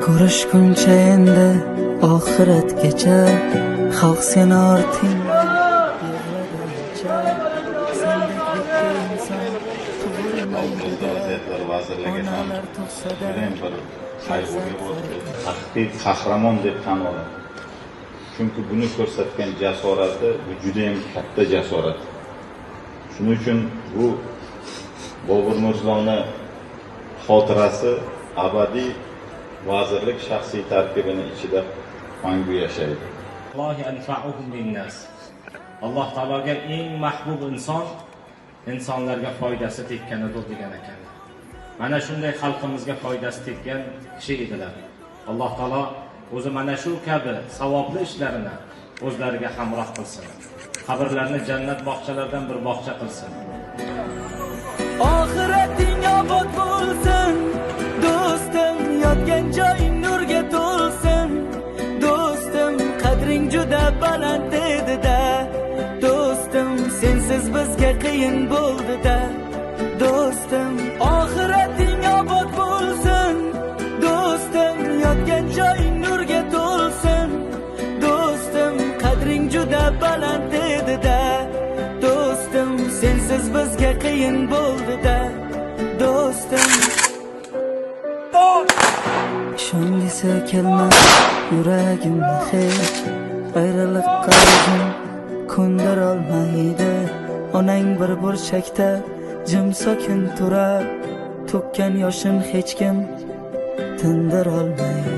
Ko'rishguncha endi oxiratgacha, xalq seni orting yig'laguncha, sendek bitta inson Favqulodda vaziyatlar vazirligi ham onalar tug'sa-da judayam bir qayg'uga botdi. Haqiqiy qahramon deb tan oladi. Chunki buni ko'rsatgan jasorati, bu judayam katta jasorat. Shuning uchun bu Bobur Mirzoni xotirasi abadiy vazirlik shaxsiy tarkibini ichida mangu yashaydi. Allohi anfa'uhum linnas. Alloh taologa eng mahbub inson insonlarga foydasi tekkanidir degan ekan. Mana shunday xalqimizga foydasi tekkan kishi edilar. Alloh taolo o'zi mana shu kabi savobli ishlarini o'zlariga hamroh qilsin. Qabrlarini jannat bog'chalaridan bir bog'cha qilsin. Oxirating obod bo'lsin, do'stim, yotgan joying nurga to'lsin. Do'stim, qadring juda baland edi-da. Do'stim, sensiz bizga qiyin bo'ldi-da. Do'stim, oxirating obod bo'lsin. Do'stim, yotgan joying nurga to'lsin. Do'stim, qadring juda baland edi-da. Do'stim, sensiz bizga qiyin bo'ldi-da. Do'stim, ishongisi kelmas yuragim hech, ayriliqqa o'zim ko'ndirolmaydi. Onang bir burchakda jim sokin turar, to'kkan yoshin hech kim tindirolmaydi.